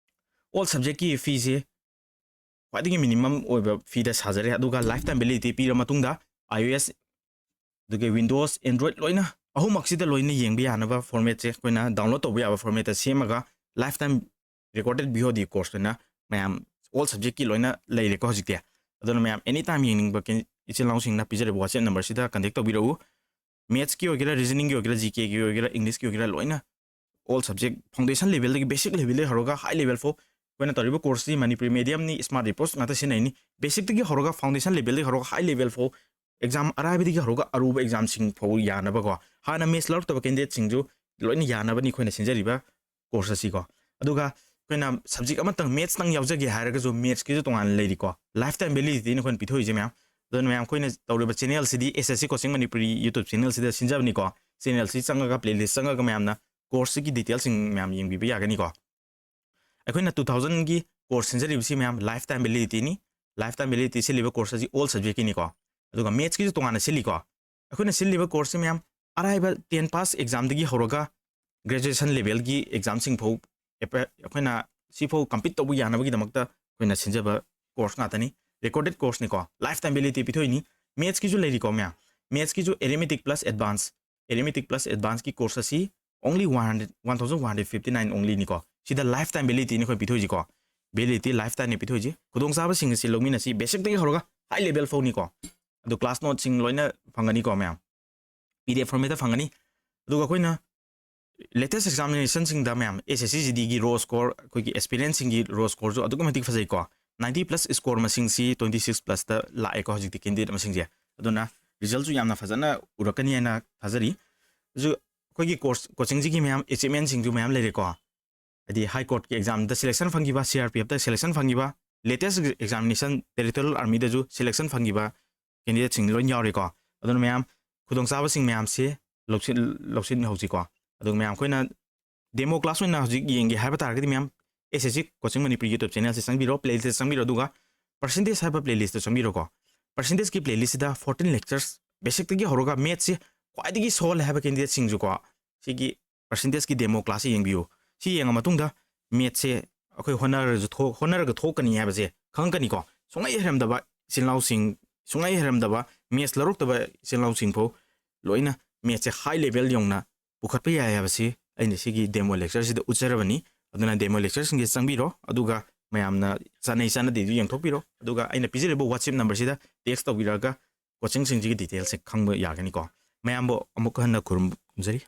all subjectꯀꯤ feeꯁꯤ ꯈ꯭ꯋꯥꯏꯗꯒꯤ minimum ꯑꯣꯏꯕ feeꯗ ꯁꯥꯖꯔꯦ꯫ ꯑꯗꯨꯒ lifetime validity ꯄꯤꯔ ꯃꯇꯨꯡꯗ I O S, ꯑꯗꯨꯒ Windows, Android ꯂꯣꯏꯅ ꯑꯍꯨꯝꯃꯛꯁꯤꯗ ꯂꯣꯏꯅ ꯌꯦꯡꯕ ꯌꯥꯅꯕ formatꯁꯦ ꯑꯩꯈꯣꯏꯅ download ꯇꯧꯕ ꯌꯥꯕ formatꯇ ꯁꯦꯝꯃꯒ lifetime recorded V O D course ꯑꯣꯏꯅ ꯃꯌꯥꯝ all subjectꯀꯤ ꯂꯣꯏꯅ ꯂꯩꯔꯦꯀꯣ ꯍꯧꯖꯤꯛꯇꯤ꯫ ꯑꯗꯨꯅ ꯃꯌꯥꯝ anytime ꯌꯦꯡꯅꯤꯡꯕ ꯀꯦꯟ-, ꯏꯆꯤꯜ ꯏꯅꯥꯎꯁꯤꯡꯅ ꯄꯤꯖꯔꯤꯕ WhatsApp numberꯁꯤꯗ contact ꯇꯧꯕꯤꯔꯛꯎ꯫ Mathsꯀꯤ ꯑꯣꯏꯒꯦꯔꯥ, reasoningꯒꯤ ꯑꯣꯏꯒꯦꯔꯥ, G Kꯒꯤ ꯑꯣꯏꯒꯦꯔꯥ, Englishꯀꯤ ꯑꯣꯏꯒꯦꯔꯥ, ꯂꯣꯏꯅ all subject foundation levelꯗꯒꯤ, basic levelꯗꯒꯤ ꯍꯧꯔꯒ high level ꯐꯥꯎ ꯑꯩꯈꯣꯏꯅ ꯇꯧꯔꯤꯕ courseꯁꯤ ꯃꯅꯤꯄꯨꯔꯤ mediumꯅꯤ, smart approach ꯉꯥꯛꯇ ꯁꯤꯖꯤꯟꯅꯩꯅꯤ꯫ Basicꯇꯒꯤ ꯍꯧꯔꯒ foundation levelꯗꯒꯤ ꯍꯧꯔꯒ high level ꯐꯥꯎ exam ꯑꯔꯥꯏꯕꯗꯒꯤ ꯍꯧꯔꯒ ꯑꯔꯨꯕ examꯁꯤꯡ ꯐꯥꯎ ꯌꯥꯅꯕꯀꯣ꯫ ꯍꯥꯟꯅ maths ꯂꯧꯔꯛꯇꯕ candidateꯁꯤꯡꯁꯨ ꯂꯣꯏꯅ ꯌꯥꯅꯕꯅꯤ ꯑꯩꯈꯣꯏꯅ ꯁꯤꯟꯖꯔꯤꯕ course ꯑꯁꯤꯀꯣ꯫ ꯑꯗꯨꯒ ꯑꯩꯈꯣꯏꯅ subject ꯑꯃꯇꯪ mathsꯇꯪ ꯌꯥꯎꯖꯒꯦ ꯍꯥꯏꯔꯒꯁꯨ mathsꯀꯤꯁꯨ ꯇꯣꯉꯥꯟꯅ ꯂꯩꯔꯤꯀꯣ꯫ Lifetime validityꯅꯤ ꯑꯩꯈꯣꯏꯅ ꯄꯤꯊꯣꯛꯏꯁꯦ ꯃꯌꯥꯝ꯫ ꯑꯗꯨꯅ ꯃꯌꯥꯝ ꯑꯩꯈꯣꯏꯅ ꯇꯧꯔꯤꯕ channelꯁꯤꯗꯤ S S C Coaching Manipuri YouTube channelꯁꯤꯗ ꯁꯤꯟꯖꯕꯅꯤꯀꯣ꯫ Channelꯁꯤ ꯆꯪꯉꯒ playlist ꯆꯪꯉꯒ ꯃꯌꯥꯝꯅ ꯀꯣꯔꯁꯁꯤꯒꯤ ꯗꯤꯇꯦꯜꯁꯤꯡ ꯃꯌꯥꯝ ꯌꯦꯡꯕꯤꯕ ꯌꯥꯒꯅꯤꯀꯣ꯫ ꯑꯩꯈꯣꯏꯅ ꯇꯨ ꯊꯥꯎꯖꯟꯒꯤ ꯀꯣꯔꯁ ꯁꯤꯟꯖꯔꯤꯕꯁꯤ ꯃꯌꯥꯝ ꯂꯥꯏꯐ ꯇꯥꯏꯝ ꯚꯦꯂꯤꯗꯤꯇꯤꯅꯤ꯫ ꯂꯥꯏꯐ ꯇꯥꯏꯝ ꯚꯦꯂꯤꯗꯤꯇꯤ ꯁꯤꯜꯂꯤꯕ ꯀꯣꯔꯁ ꯑꯁꯤ ꯑꯣꯜ ꯁꯕꯖꯦꯛꯀꯤꯅꯤꯀꯣ꯫ ꯑꯗꯨꯒ ꯃꯦꯠꯁꯀꯤꯁꯨ ꯇꯣꯉꯥꯟꯅ ꯁꯤꯜꯂꯤꯀꯣ꯫ ꯑꯩꯈꯣꯏꯅ ꯁꯤꯜꯂꯤꯕ ꯀꯣꯔꯁꯁꯤ ꯃꯌꯥꯝ ꯑꯔꯥꯏꯕ ꯇꯦꯟ ꯄꯥꯁ ꯑꯦꯛꯖꯥꯝꯗꯒꯤ ꯍꯧꯔꯒ ꯒ꯭ꯔꯦꯖꯨꯑꯦꯁꯟ ꯂꯦꯚꯦꯜꯒꯤ ꯑꯦꯛꯖꯥꯝꯁꯤꯡ ꯐꯥꯎ ꯑꯦꯄ-, ꯑꯩꯈꯣꯏꯅ ꯁꯤꯐꯥꯎ ꯀꯝꯄꯤꯠ ꯇꯧꯕ ꯌꯥꯅꯕꯒꯤꯗꯃꯛꯇ ꯑꯩꯈꯣꯏꯅ ꯁꯤꯟꯖꯕ ꯀꯣꯔꯁ ꯉꯥꯛꯇꯅꯤ꯫ ꯔꯦꯀꯣꯔꯗꯦꯠ ꯀꯣꯔꯁꯅꯤꯀꯣ꯫ ꯂꯥꯏꯐ ꯇꯥꯏꯝ ꯚꯦꯂꯤꯗꯤꯇꯤ ꯄꯤꯊꯣꯛꯏꯅꯤ꯫ ꯃꯦꯠꯁꯀꯤꯁꯨ ꯂꯩꯔꯤꯀꯣ ꯃꯌꯥꯝ꯫ ꯃꯦꯠꯁꯀꯤꯁꯨ arithmetic plus advance, arithmetic plus ꯑꯦꯗꯚꯥꯟꯁꯀꯤ ꯀꯣꯔꯁ ꯑꯁꯤ only one hundred, one thousand one hundred fifty nine onlyꯅꯤꯀꯣ꯫ ꯁꯤꯗ ꯂꯥꯏꯐ ꯇꯥꯏꯝ ꯚꯦꯂꯤꯗꯤꯇꯤꯅꯤ ꯑꯩꯈꯣꯏ ꯄꯤꯊꯣꯛꯏꯁꯤꯀꯣ꯫ Validity life ꯇꯥꯏꯝꯅꯤ ꯄꯤꯊꯣꯏꯁꯤ꯫ ꯈꯨꯗꯣꯡꯆꯥꯕꯁꯤꯡ ꯑꯁꯤ ꯂꯧꯃꯤꯟꯅꯁꯤ, ꯕꯦꯁꯤꯛꯇꯒꯤ ꯍꯧꯔꯒ ꯍꯥꯏ ꯂꯦꯚꯦꯜ ꯐꯥꯎꯅꯤꯀꯣ꯫ ꯑꯗꯨ ꯀ꯭ꯂꯥꯁ ꯅꯣꯠꯁꯤꯡ ꯂꯣꯏꯅ ꯐꯪꯒꯅꯤꯀꯣ ꯃꯌꯥꯝ꯫ ꯄꯤ ꯗꯤ ꯑꯦꯐ ꯐꯣꯔꯃꯦꯠꯇ ꯐꯪꯒꯅꯤ꯫ ꯑꯗꯨꯒ ꯑꯩꯈꯣꯏꯅ ꯂꯦꯇꯦꯁ ꯑꯦꯛꯖꯥꯃꯤꯅꯦꯁꯟꯁꯤꯡꯗ ꯃꯌꯥꯝ ꯑꯦꯁ ꯑꯦꯁ ꯁꯤ ꯖꯤ ꯗꯤꯒꯤ ꯔꯣ ꯁ꯭ꯀꯣꯔ, ꯑꯩꯈꯣꯏꯒꯤ ꯑꯦꯁꯄꯤꯔꯦꯟꯁꯁꯤꯡꯒꯤ ꯔꯣ ꯁ꯭ꯀꯣꯔꯁꯨ ꯑꯗꯨꯛꯀꯤ ꯃꯇꯤꯛ ꯐꯖꯩꯀꯣ꯫ ꯅꯥꯏꯟꯇꯤ ꯄ꯭ꯂꯁ ꯁ꯭ꯀꯣꯔ ꯃꯁꯤꯡꯁꯤ ꯇ꯭ꯋꯦꯟꯇꯤ ꯁꯤꯛꯁ ꯄ꯭ꯂꯁꯇ ꯂꯥꯛꯑꯦꯀꯣ ꯍꯧꯖꯤꯛꯇꯤ ꯀꯦꯟꯗꯤꯗꯦꯠ ꯃꯁꯤꯡꯁꯦ꯫ ꯑꯗꯨꯅ ꯔꯤꯖꯜꯁꯨ ꯌꯥꯝꯅ ꯐꯖꯅ ꯎꯔꯛꯀꯅꯤ ꯍꯥꯏꯅ ꯊꯥꯖꯔꯤ꯫ ꯑꯗꯨ ꯑꯩꯈꯣꯏꯒꯤ ꯀꯣꯔꯁ ꯀꯣꯆꯤꯡꯁꯤꯒꯤ ꯃꯌꯥꯝ ꯑꯦꯆꯤꯞꯃꯦꯟꯁꯤꯡꯁꯨ ꯃꯌꯥꯝ ꯂꯩꯔꯦꯀꯣ꯫ ꯍꯥꯏꯗꯤ ꯍꯥꯏ ꯀꯣꯔꯠꯀꯤ ꯑꯦꯛꯖꯥꯝꯗ ꯁꯦꯂꯦꯛꯁꯟ ꯐꯪꯈꯤꯕ, ꯁꯤ ꯑꯥꯔ ꯄꯤ ꯑꯦꯐꯇ ꯁꯦꯂꯦꯛꯁꯟ ꯐꯪꯈꯤꯕ, ꯂꯦꯇꯦꯁ ꯑꯦꯛꯖꯥꯃꯤꯅꯦꯁꯟ ꯇꯦꯔꯤꯇꯣꯔꯤꯌꯦꯜ ꯑꯥꯔꯃꯤꯗꯁꯨ ꯁꯦꯂꯦꯛꯁꯟ ꯐꯪꯈꯤꯕ ꯀꯦꯟꯗꯤꯗꯦꯠꯁꯤꯡ ꯂꯣꯏ ꯌꯥꯎꯔꯦꯀꯣ꯫ ꯑꯗꯨꯅ ꯃꯌꯥꯝ ꯈꯨꯗꯣꯡꯆꯥꯕꯁꯤꯡ ꯃꯌꯥꯝꯁꯤ ꯂꯧꯁꯤꯟ-, ꯂꯧꯁꯤꯟꯍꯧꯁꯤꯀꯣ꯫ ꯑꯗꯨꯒ ꯃꯌꯥꯝ ꯑꯩꯈꯣꯏꯅ ꯗꯦꯃꯣ ꯀ꯭ꯂꯥꯁ ꯑꯣꯏꯅ ꯍꯧꯖꯤꯛ ꯌꯦꯡꯒꯦ ꯍꯥꯏꯕ ꯇꯥꯔꯒꯗꯤ ꯃꯌꯥꯝ S S C coaching Manipur YouTube ꯆꯦꯅꯦꯜꯁꯦ ꯆꯪꯕꯤꯔꯣ, ꯄ꯭ꯂꯦꯂꯤꯁꯇ ꯆꯪꯕꯤꯔꯣ, ꯑꯗꯨꯒ ꯄꯔꯁꯦꯟꯇꯦꯖ ꯍꯥꯏꯕ ꯄ꯭ꯂꯦꯂꯤꯁꯇ ꯆꯪꯕꯤꯔꯣꯀꯣ꯫ ꯄꯔꯁꯦꯟꯇꯦꯖꯀꯤ ꯄ꯭ꯂꯦꯂꯤꯁꯁꯤꯗ ꯐꯣꯔꯇꯤꯟ ꯂꯦꯛꯆꯔꯁ, ꯕꯦꯁꯤꯛꯇꯒꯤ ꯍꯧꯔꯒ ꯃꯦꯠꯁꯁꯤ ꯈ꯭ꯋꯥꯏꯗꯒꯤ ꯁꯣꯜꯂꯦ ꯍꯥꯏꯕ ꯀꯦꯟꯗꯤꯗꯦꯠꯁꯤꯡꯁꯨꯀꯣ, ꯁꯤꯒꯤ ꯄꯔꯁꯦꯟꯇꯦꯖꯀꯤ ꯗꯦꯃꯣ ꯀ꯭ꯂꯥꯁꯁꯦ ꯌꯦꯡꯕꯤꯌꯨ꯫ ꯁꯤ ꯌꯦꯡꯉ ꯃꯇꯨꯡꯗ ꯃꯦꯠꯁꯁꯦ ꯑꯩꯈꯣꯏ ꯍꯣꯠꯅꯔꯁꯨ ꯊꯣꯛ-, ꯍꯣꯠꯅꯔꯒ ꯊꯣꯛꯀꯅꯤ ꯍꯥꯏꯕꯁꯦ ꯈꯪꯉꯛꯀꯅꯤꯀꯣ꯫ ꯁꯨꯡꯍꯩ ꯍꯩꯔꯝꯗꯕ ꯏꯆꯤꯜ ꯏꯅꯥꯎꯁꯤꯡ, ꯁꯨꯡꯍꯩ ꯍꯩꯔꯝꯗꯕ ꯃꯦꯠꯁ ꯂꯧꯔꯛꯇꯕ ꯏꯆꯤꯜ ꯏꯅꯥꯎꯁꯤꯡ ꯐꯥꯎ ꯂꯣꯏꯅ ꯃꯦꯠꯁꯁꯦ ꯍꯥꯏ ꯂꯦꯚꯦꯜ ꯌꯧꯅ ꯄꯨꯈꯠꯄ ꯌꯥꯏ ꯍꯥꯏꯕꯁꯤ ꯑꯩꯅ ꯁꯤꯒꯤ ꯗꯦꯃꯣ ꯂꯦꯛꯆꯔꯁꯤꯗ ꯎꯠꯆꯔꯕꯅꯤ꯫ ꯑꯗꯨꯅ ꯗꯦꯃꯣ ꯂꯦꯛꯆꯔꯁꯤꯡꯁꯦ ꯆꯪꯕꯤꯔꯣ, ꯑꯗꯨꯒ ꯃꯌꯥꯝꯅ ꯆꯥꯅꯩ ꯆꯥꯅꯗꯦꯗꯨ ꯌꯦꯡꯊꯣꯛꯄꯤꯔꯣ꯫ ꯑꯗꯨꯒ ꯑꯩꯅ ꯄꯤꯖꯔꯤꯕ WhatsApp ꯅꯝꯕꯔꯁꯤꯗ ꯇꯦꯛꯁ ꯇꯧꯕꯤꯔꯛꯑꯒ ꯀꯣꯆꯤꯡꯁꯤꯡꯁꯤꯒꯤ ꯗꯤꯇꯦꯜꯁꯁꯦ ꯈꯪꯕ ꯌꯥꯒꯅꯤꯀꯣ꯫ ꯃꯌꯥꯝꯕꯨ ꯑꯃꯨꯛ ꯍꯟꯅ ꯈꯨꯔꯨꯝꯖꯔꯤ꯫